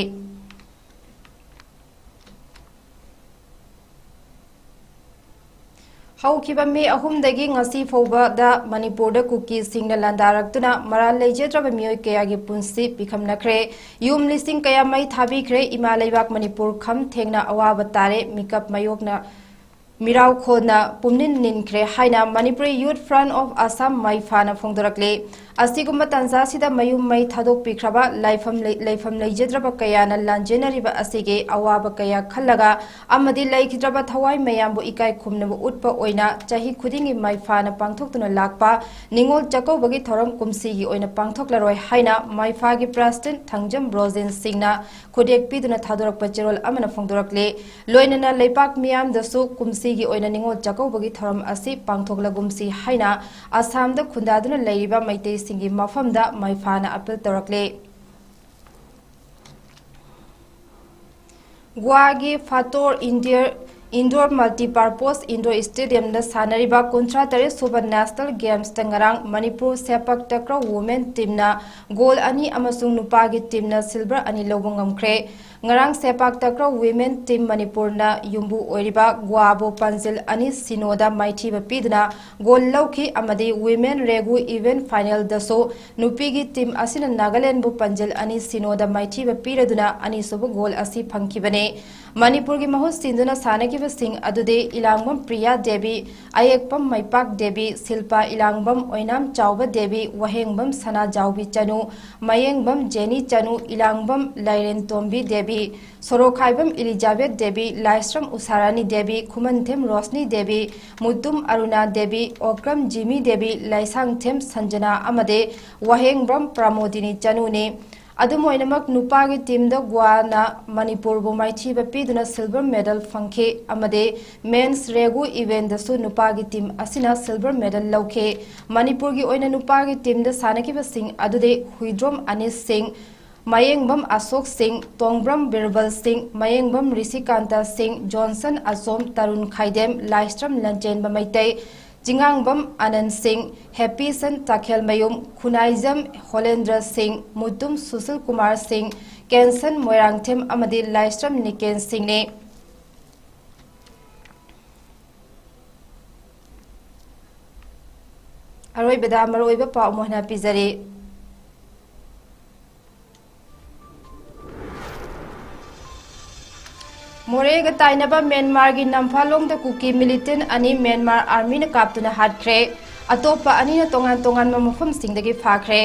ꯍꯧꯈꯤꯕ ꯃꯦ ꯑꯍꯨꯝꯗꯒꯤ ꯉꯁꯤ ꯐꯥꯎꯕꯗ ꯃꯅꯤꯄꯨꯔꯗ ꯀꯨꯀꯤꯁꯤꯡꯅ ꯂꯥꯟꯗꯥꯔꯛꯇꯨꯅ ꯃꯔꯥꯜ ꯂꯩꯖꯗ꯭ꯔꯕ ꯃꯤꯑꯣꯏ ꯀꯌꯥꯒꯤ ꯄꯨꯟꯁꯤ ꯄꯤꯈꯝꯅꯈ꯭ꯔꯦ꯫ ꯌꯨꯝ ꯂꯤꯁꯤꯡ ꯀꯌꯥ ꯃꯩ ꯊꯥꯕꯤꯈ꯭ꯔꯦ꯫ ꯏꯃꯥ ꯂꯩꯕꯥꯛ ꯃꯅꯤꯄꯨꯔ ꯈꯝ ꯊꯦꯡꯅ ꯑꯋꯥꯕ ꯇꯥꯔꯦ꯫ ꯃꯤꯀꯞ ꯃꯥꯌꯣꯛꯅ ꯃꯤꯔꯥꯎ ꯈꯣꯟꯅ ꯄꯨꯝꯅꯤꯟ ꯅꯤꯟꯈ꯭ꯔꯦ ꯍꯥꯏꯅ Manipuri Youth Front of Assam, ꯃꯩꯐꯥꯅ ꯐꯣꯡꯗꯣꯔꯛꯂꯤ꯫ ꯑꯁꯤꯒꯨꯝꯕ ꯇꯥꯟꯖꯥꯁꯤꯗ ꯃꯌꯨꯝ ꯃꯩ ꯊꯥꯗꯣꯛꯄꯤꯈ꯭ꯔꯕ, ꯂꯥꯏꯐꯝ ꯂꯩ-, ꯂꯩꯐꯝ ꯂꯩꯖꯗ꯭ꯔꯕ ꯀꯌꯥꯅ ꯂꯥꯟꯖꯦꯟꯅꯔꯤꯕ ꯑꯁꯤꯒꯤ ꯑꯋꯥꯕ ꯀꯌꯥ ꯈꯜꯂꯒ ꯑꯃꯗꯤ ꯂꯩꯈꯤꯗ꯭ꯔꯕ ꯊꯋꯥꯏ ꯃꯌꯥꯝꯕꯨ ꯏꯀꯥꯏ ꯈꯨꯝꯅꯕ ꯎꯠꯄ ꯑꯣꯏꯅ ꯆꯍꯤ ꯈꯨꯗꯤꯡꯒꯤ ꯃꯩꯐꯥꯅ ꯄꯥꯡꯊꯣꯛꯇꯨꯅ ꯂꯥꯛꯄ ꯅꯤꯉꯣꯜ ꯆꯥꯛꯀꯧꯕꯒꯤ ꯊꯧꯔꯝ ꯀꯨꯝꯁꯤꯒꯤ ꯑꯣꯏꯅ ꯄꯥꯡꯊꯣꯛꯂꯔꯣꯏ ꯍꯥꯏꯅ ꯃꯩꯐꯥꯒꯤ ꯄ꯭ꯔꯦꯁꯤꯗꯦꯟꯠ ꯊꯥꯡꯖꯝ ꯕ꯭ꯔꯣꯖꯦꯟ ꯁꯤꯡꯅ ꯈꯨꯗꯦꯛ ꯄꯤꯗꯨꯅ ꯊꯥꯗꯣꯔꯛꯄ ꯆꯦꯔꯣꯜ ꯑꯃꯅ ꯐꯣꯡꯗꯣꯔꯛꯂꯤ꯫ ꯂꯣꯏꯅꯅ ꯂꯩꯄꯥꯛ ꯃꯤꯌꯥꯝꯗꯁꯨ ꯀꯨꯝꯁꯤꯒꯤ ꯑꯣꯏꯅ ꯅꯤꯉꯣꯜ ꯆꯥꯛꯀꯧꯕꯒꯤ ꯊꯧꯔꯝ ꯑꯁꯤ ꯄꯥꯡꯊꯣꯛꯂꯒꯨꯝꯁꯤ ꯍꯥꯏꯅ ꯑꯁꯥꯝꯗ ꯈꯨꯟꯗꯥꯗꯨꯅ ꯂꯩꯔꯤꯕ ꯃꯩꯇꯩꯁꯤꯡꯒꯤ ꯃꯐꯝꯗ ꯃꯩꯐꯥꯅ ꯑꯄꯤꯜ ꯇꯧꯔꯛꯂꯤ꯫ ꯒꯣꯋꯥꯒꯤ ꯐꯥꯇꯣꯔ ꯏꯟꯗꯤꯌꯔ ꯏꯟꯗꯣꯔ ꯃꯜꯇꯤꯄꯔꯄꯣꯁ ꯏꯟꯗꯣꯔ ꯁ꯭ꯇꯦꯗꯤꯌꯝꯗ ꯁꯥꯟꯅꯔꯤꯕ ꯀꯨꯟꯊ꯭ꯔꯥ ꯇꯔꯦꯠ ꯁꯨꯕ ꯅꯦꯁꯅꯦꯜ ꯒꯦꯝꯁꯇ ꯉꯔꯥꯡ ꯃꯅꯤꯄꯨꯔ ꯁꯦꯄꯛ ꯇꯀ꯭ꯔꯣ ꯋꯨꯃꯦꯟ ꯇꯤꯝꯅ ꯒꯣꯜ ꯑꯅꯤ ꯑꯃꯁꯨꯡ ꯅꯨꯄꯥꯒꯤ ꯇꯤꯝꯅ ꯁꯤꯜꯚꯔ ꯑꯅꯤ ꯂꯧꯕ ꯉꯝꯈ꯭ꯔꯦ꯫ ꯉꯔꯥꯡ ꯁꯦꯄꯥꯛ ꯇꯀ꯭ꯔꯣ ꯋꯤꯃꯦꯟ ꯇꯤꯝ ꯃꯅꯤꯄꯨꯔꯅ ꯌꯨꯝꯕꯨ ꯑꯣꯏꯔꯤꯕ ꯒꯣꯋꯥꯕꯨ ꯄꯥꯟꯖꯤꯜ ꯑꯅꯤ ꯁꯤꯅꯣꯗ ꯃꯥꯏꯊꯤꯕ ꯄꯤꯗꯨꯅ ꯒꯣꯜ ꯂꯧꯈꯤ ꯑꯃꯗꯤ ꯋꯤꯃꯦꯟ ꯔꯦꯒꯨ ꯏꯚꯦꯟ ꯐꯥꯏꯅꯦꯜꯗꯁꯨ ꯅꯨꯄꯤꯒꯤ ꯇꯤꯝ ꯑꯁꯤꯅ ꯅꯥꯒꯥꯂꯦꯟꯕꯨ ꯄꯥꯟꯖꯤꯜ ꯑꯅꯤ ꯁꯤꯅꯣꯗ ꯃꯥꯏꯊꯤꯕ ꯄꯤꯔꯗꯨꯅ ꯑꯅꯤꯁꯨꯕ ꯒꯣꯜ ꯑꯁꯤ ꯐꯪꯈꯤꯕꯅꯤ꯫ ꯃꯅꯤꯄꯨꯔꯒꯤ ꯃꯍꯨꯠ ꯁꯤꯟꯗꯨꯅ ꯁꯥꯟꯅꯈꯤꯕꯁꯤꯡ ꯑꯗꯨꯗꯤ ꯏꯂꯥꯡꯕꯝ ꯄ꯭ꯔꯤꯌꯥ ꯗꯦꯕꯤ, ꯑꯌꯦꯛꯄꯝ ꯃꯩꯄꯥꯛ ꯗꯦꯕꯤ, ꯁꯤꯜꯄꯥ ꯏꯂꯥꯡꯕꯝ, ꯑꯣꯏꯅꯥꯝ ꯆꯥꯎꯕ ꯗꯦꯕꯤ, ꯋꯥꯍꯦꯡꯕꯝ ꯁꯅꯥꯖꯥꯎꯕꯤ ꯆꯅꯨ, ꯃꯌꯦꯡꯕꯝ ꯖꯦꯅꯤ ꯆꯅꯨ, ꯏꯂꯥꯡꯕꯝ ꯂꯥꯏꯔꯦꯟꯇꯣꯝꯕꯤ ꯗꯦꯕꯤ, ꯁꯣꯔꯣꯈꯥꯏꯕꯝ ꯏꯂꯤꯖꯥꯕꯦꯊ ꯗꯦꯕꯤ, ꯂꯥꯏꯁ꯭ꯔꯝ ꯎꯁꯥꯔꯥꯅꯤ ꯗꯦꯕꯤ, ꯈꯨꯃꯟꯊꯦꯝ ꯔꯣꯁꯅꯤ ꯗꯦꯕꯤ, ꯃꯨꯇꯨꯝ ꯑꯔꯨꯅꯥ ꯗꯦꯕꯤ, ꯑꯣꯀ꯭ꯔꯝ ꯖꯤꯃꯤ ꯗꯦꯕꯤ, ꯂꯥꯏꯁꯥꯡꯊꯦꯝ ꯁꯟꯖꯅꯥ ꯑꯃꯗꯤ ꯋꯥꯍꯦꯡꯕꯝ ꯄ꯭ꯔꯃꯣꯗꯤꯅꯤ ꯆꯅꯨꯅꯤ꯫ ꯑꯗꯨꯝ ꯑꯣꯏꯅꯃꯛ, ꯅꯨꯄꯥꯒꯤ ꯇꯤꯝꯗ ꯒꯣꯋꯥꯅ ꯃꯅꯤꯄꯨꯔꯕꯨ ꯃꯥꯏꯊꯤꯕ ꯄꯤꯗꯨꯅ ꯁꯤꯜꯚꯔ ꯃꯦꯗꯜ ꯐꯪꯈꯤ ꯑꯃꯗꯤ ꯃꯦꯟꯁ ꯔꯦꯒꯨ ꯏꯚꯦꯟꯗꯁꯨ ꯅꯨꯄꯥꯒꯤ ꯇꯤꯝ ꯑꯁꯤꯅ ꯁꯤꯜꯚꯔ ꯃꯦꯗꯜ ꯂꯧꯈꯤ꯫ ꯃꯅꯤꯄꯨꯔꯒꯤ ꯑꯣꯏꯅ ꯅꯨꯄꯥꯒꯤ ꯇꯤꯝꯗ ꯁꯥꯟꯅꯈꯤꯕꯁꯤꯡ ꯑꯗꯨꯗꯤ ꯍꯨꯏꯗ꯭ꯔꯣꯝ ꯑꯅꯤꯁ ꯁꯤꯡ, ꯃꯌꯦꯡꯕꯝ ꯑꯁꯣꯛ ꯁꯤꯡ, ꯇꯣꯡꯕ꯭ꯔꯝ ꯕꯤꯔꯕꯜ ꯁꯤꯡ, ꯃꯌꯦꯡꯕꯝ ꯔꯤꯁꯤꯀꯥꯟꯇ ꯁꯤꯡ, ꯖꯣꯟꯁꯟ ꯑꯆꯣꯝ, ꯇꯔꯨꯟ ꯈꯥꯏꯗꯦꯝ, ꯂꯥꯏꯁ꯭ꯔꯝ ꯂꯟꯆꯦꯟꯕ ꯃꯩꯇꯩ, ꯆꯤꯉꯥꯡꯕꯝ ꯑꯅꯟ ꯁꯤꯡ, ꯍꯦꯄꯤꯁꯟ ꯇꯥꯈꯦꯜꯃꯌꯨꯝ, ꯈꯨꯅꯥꯏꯖꯝ ꯍꯣꯂꯦꯟꯗ꯭ꯔ ꯁꯤꯡ, ꯃꯨꯇꯨꯝ ꯁꯨꯁꯤꯜ ꯀꯨꯃꯥꯔ ꯁꯤꯡ, ꯀꯦꯟꯁꯟ ꯃꯣꯏꯔꯥꯡꯊꯦꯝ ꯑꯃꯗꯤ ꯂꯥꯏꯁ꯭ꯔꯝ ꯅꯤꯀꯦꯟ ꯁꯤꯡꯅꯤ꯫ ꯑꯔꯣꯏꯕꯗ ꯃꯔꯨꯑꯣꯏꯕ ꯄꯥꯎ ꯑꯃꯨꯛ ꯍꯟꯅ ꯄꯤꯖꯔꯤ꯫ ꯃꯣꯔꯦꯒ ꯇꯥꯏꯅꯕ ꯃ꯭ꯌꯥꯟꯃꯥꯔꯒꯤ ꯅꯝꯐꯥꯂꯣꯡꯗ ꯀꯨꯀꯤ ꯃꯤꯂꯤꯇꯦꯟ ꯑꯅꯤ ꯃ꯭ꯌꯥꯟꯃꯥꯔ ꯑꯥꯔꯃꯤꯅ ꯀꯥꯞꯇꯨꯅ ꯍꯥꯠꯈ꯭ꯔꯦ꯫ ꯑꯇꯣꯞꯄ ꯑꯅꯤꯅ ꯇꯣꯉꯥꯟ ꯇꯣꯉꯥꯟꯕ ꯃꯐꯝꯁꯤꯡꯗꯒꯤ ꯐꯥꯈ꯭ꯔꯦ꯫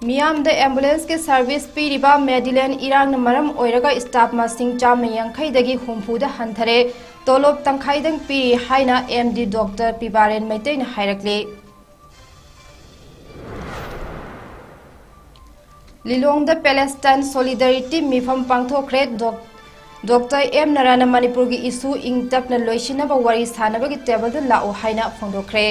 ꯃꯤꯌꯥꯝꯗ ꯑꯦꯝꯕꯨꯂꯦꯟꯁꯀꯤ ꯁꯔꯚꯤꯁ ꯄꯤꯔꯤꯕ ꯃꯦꯗꯤꯂꯦꯟ ꯏꯔꯥꯡꯅ ꯃꯔꯝ ꯑꯣꯏꯔꯒ ꯁ꯭ꯇꯥꯐ ꯃꯁꯤꯡ ꯆꯥꯝꯃ ꯌꯥꯡꯈꯩꯗꯒꯤ ꯍꯨꯝꯐꯨꯗ ꯍꯟꯊꯔꯦ, ꯇꯣꯂꯣꯞ ꯇꯪꯈꯥꯏꯗꯪ ꯄꯤꯔꯤ ꯍꯥꯏꯅ ꯑꯦꯝ ꯗꯤ ꯗꯣꯛꯇꯔ ꯄꯤꯕꯥꯔꯦꯟ ꯃꯩꯇꯩꯅ ꯍꯥꯏꯔꯛꯂꯤ꯫ ꯂꯤꯂꯣꯡꯗ ꯄꯦꯂꯦꯁꯇꯥꯏꯟ ꯁꯣꯂꯤꯗꯥꯔꯤꯇꯤ ꯃꯤꯐꯝ ꯄꯥꯡꯊꯣꯛꯈ꯭ꯔꯦ꯫ ꯗꯣꯛ-, ꯗꯣꯛꯇꯔ ꯑꯦꯝ ꯅꯔꯥꯅ ꯃꯅꯤꯄꯨꯔꯒꯤ ꯏꯁꯨ ꯏꯪ ꯇꯞꯅ ꯂꯣꯏꯁꯤꯟꯅꯕ ꯋꯥꯔꯤ ꯁꯥꯟꯅꯕꯒꯤ ꯇꯦꯕꯜꯗ ꯂꯥꯛꯎ ꯍꯥꯏꯅ ꯐꯣꯡꯗꯣꯛꯈ꯭ꯔꯦ꯫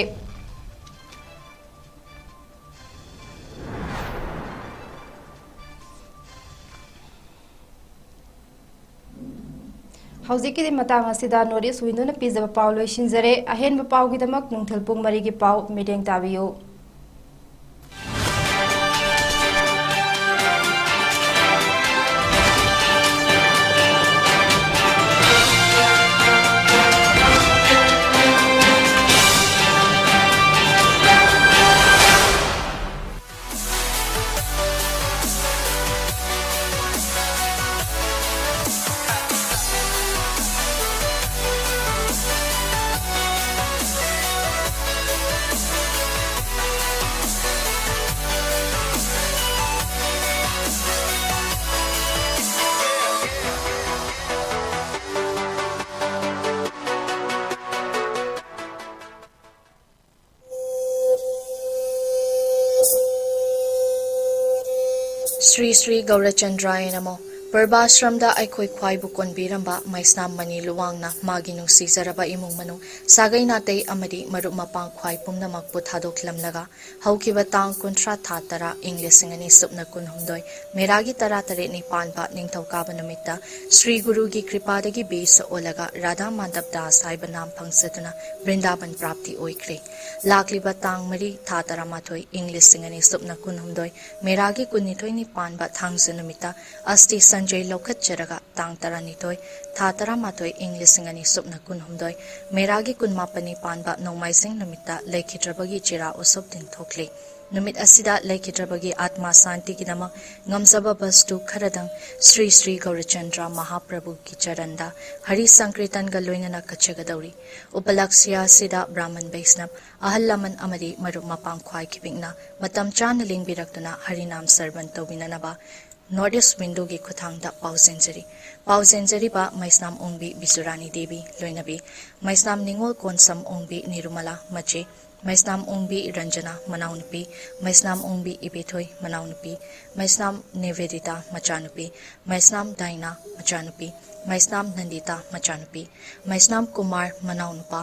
ꯍꯧꯖꯤꯛꯀꯤꯗꯤ ꯃꯇꯥꯡ ꯑꯁꯤꯗ North East Window ꯅ ꯄꯤꯖꯕ ꯄꯥꯎ ꯂꯣꯏꯁꯤꯟꯖꯔꯦ꯫ ꯑꯍꯦꯟꯕ ꯄꯥꯎꯒꯤꯗꯃꯛ ꯅꯨꯡꯊꯤꯜ ꯄꯨꯡ ꯃꯔꯤꯒꯤ ꯄꯥꯎ ꯃꯤꯠꯌꯦꯡ ꯇꯥꯕꯤꯌꯨ꯫ ꯁ꯭ꯔꯤ ꯁ꯭ꯔꯤ ꯒꯧꯔꯆꯟꯗ꯭ꯔꯥꯌ ꯅꯃꯣ꯫ ꯄꯔꯕꯥꯁ꯭ꯔꯝꯗ ꯑꯩꯈꯣꯏ ꯈ꯭ꯋꯥꯏꯕꯨ ꯀꯣꯟꯕꯤꯔꯝꯕ ꯃꯩꯁꯅꯥꯝ ꯃꯅꯤ ꯂꯨꯋꯥꯡꯅ ꯃꯥꯒꯤ ꯅꯨꯡꯁꯤꯖꯔꯕ ꯏꯃꯨꯡ ꯃꯅꯨꯡ, ꯁꯥꯒꯩ ꯅꯥꯇꯩ ꯑꯃꯗꯤ ꯃꯔꯨꯞ ꯃꯄꯥꯡ ꯈ꯭ꯋꯥꯏ ꯄꯨꯝꯅꯃꯛꯄꯨ ꯊꯥꯗꯣꯛꯂꯝꯂꯒ, ꯍꯧꯈꯤꯕ ꯇꯥꯡ ꯀꯨꯟꯊ꯭ꯔꯥ ꯊꯥ ꯇꯔꯥ, ꯏꯪ ꯂꯤꯁꯤꯡ ꯑꯅꯤ ꯁꯨꯞꯅ ꯀꯨꯟꯍꯨꯝꯗꯣꯏ, ꯃꯦꯔꯥꯒꯤ ꯇꯔꯥꯇꯔꯦꯠꯅꯤ ꯄꯥꯟꯕ ꯅꯤꯡꯊꯧꯀꯥꯕ ꯅꯨꯃꯤꯠꯇ ꯁ꯭ꯔꯤ ꯒꯨꯔꯨꯒꯤ ꯀ꯭ꯔꯤꯄꯥꯗꯒꯤ ꯕꯦꯁ ꯑꯣꯜꯂꯒ ꯔꯥꯙꯥ ꯃꯥꯙꯕ ꯗꯥꯁ ꯍꯥꯏꯕ ꯅꯥꯝ ꯐꯪꯖꯗꯨꯅ ꯕ꯭ꯔꯤꯟꯗꯥꯕꯟ ꯄ꯭ꯔꯥꯞꯇꯤ ꯑꯣꯏꯈ꯭ꯔꯦ꯫ ꯂꯥꯛꯂꯤꯕ ꯇꯥꯡ ꯃꯔꯤ ꯊꯥ ꯇꯔꯥꯃꯥꯊꯣꯏ, ꯏꯪ ꯂꯤꯁꯤꯡ ꯑꯅꯤ ꯁꯨꯞꯅ ꯀꯨꯟꯍꯨꯝꯗꯣꯏ, ꯃꯦꯔꯥꯒꯤ ꯀꯨꯟꯅꯤꯊꯣꯏꯅꯤ ꯄꯥꯟꯕ ꯊꯥꯡꯖ ꯅꯨꯃꯤꯠꯇ ꯑꯁꯇꯤ ꯁꯟꯖꯩ ꯂꯧꯈꯠꯆꯔꯒ, ꯇꯥꯡ ꯇꯔꯥꯅꯤꯊꯣꯏ ꯊꯥ ꯇꯔꯥꯃꯥꯊꯣꯏ, ꯏꯪ ꯂꯤꯁꯤꯡ ꯑꯅꯤ ꯁꯨꯞꯅ ꯀꯨꯟꯍꯨꯝꯗꯣꯏ, ꯃꯦꯔꯥꯒꯤ ꯀꯨꯟꯃꯥꯄꯟꯅꯤ ꯄꯥꯟꯕ ꯅꯣꯡꯃꯥꯏꯖꯤꯡ ꯅꯨꯃꯤꯠꯇ ꯂꯩꯈꯤꯗ꯭ꯔꯕꯒꯤ ꯆꯤꯔꯥ ꯎꯁꯨꯞ ꯇꯤꯟꯊꯣꯛꯂꯤ꯫ ꯅꯨꯃꯤꯠ ꯑꯁꯤꯗ ꯂꯩꯈꯤꯗ꯭ꯔꯕꯒꯤ ꯑꯥꯠꯃꯥ ꯁꯥꯟꯇꯤꯒꯤꯗꯃꯛ ꯉꯝꯖꯕ ꯕꯁꯇꯨ ꯈꯔꯗꯪ ꯁ꯭ꯔꯤ ꯁ꯭ꯔꯤ ꯒꯧꯔꯆꯟꯗ꯭ꯔ ꯃꯍꯥꯄ꯭ꯔꯚꯨꯒꯤ ꯆꯔꯟꯗ ꯍꯔꯤ ꯁꯪꯀ꯭ꯔꯤꯇꯟꯒ ꯂꯣꯏꯅꯅ ꯀꯠꯆꯒꯗꯧꯔꯤ꯫ ꯎꯄꯂꯛꯁ꯭ꯌ ꯑꯁꯤꯗ ꯕ꯭ꯔꯥꯍꯃꯟ ꯕꯩꯁꯅꯕ, ꯑꯍꯜ ꯂꯃꯟ ꯑꯃꯗꯤ ꯃꯔꯨꯞ ꯃꯄꯥꯡ ꯈ꯭ꯋꯥꯏ ꯈꯤꯄꯤꯛꯅ ꯃꯇꯝ ꯆꯥꯅ ꯂꯦꯡꯕꯤꯔꯛꯇꯨꯅ ꯍꯔꯤꯅꯥꯝ ꯁꯔꯕꯟ ꯇꯧꯕꯤꯅꯅꯕ ꯅꯣꯔꯠ ꯏꯁ ꯋꯤꯟꯗꯣꯒꯤ ꯈꯨꯠꯊꯥꯡꯗ ꯄꯥꯎꯖꯦꯟꯖꯔꯤ꯫ ꯄꯥꯎꯖꯦꯟꯖꯔꯤꯕ ꯃꯩꯁꯅꯥꯝ ꯑꯣꯡꯕꯤ ꯕꯤꯖꯨꯔꯥꯅꯤ ꯗꯦꯕꯤ ꯂꯣꯏꯅꯕꯤ, ꯃꯩꯁꯅꯥꯝ ꯅꯤꯉꯣꯜ ꯀꯣꯟꯁꯝ ꯑꯣꯡꯕꯤ ꯅꯤꯔꯨꯃꯂꯥ ꯃꯆꯦ, ꯃꯩꯁꯅꯥꯝ ꯑꯣꯡꯕꯤ ꯔꯟꯖꯅꯥ ꯃꯅꯥꯎꯅꯨꯄꯤ, ꯃꯩꯁꯅꯥꯝ ꯑꯣꯡꯕꯤ ꯏꯕꯦꯊꯣꯏ ꯃꯅꯥꯎꯅꯨꯄꯤ, ꯃꯩꯁꯅꯥꯝ ꯅꯤꯕꯦꯗꯤꯇꯥ ꯃꯆꯥꯅꯨꯄꯤ, ꯃꯩꯁꯅꯥꯝ ꯗꯥꯏꯅꯥ ꯃꯆꯥꯅꯨꯄꯤ, ꯃꯩꯁꯅꯥꯝ ꯅꯟꯗꯤꯇꯥ ꯃꯆꯥꯅꯨꯄꯤ, ꯃꯩꯁꯅꯥꯝ ꯀꯨꯃꯥꯔ ꯃꯅꯥꯎꯅꯨꯄꯥ,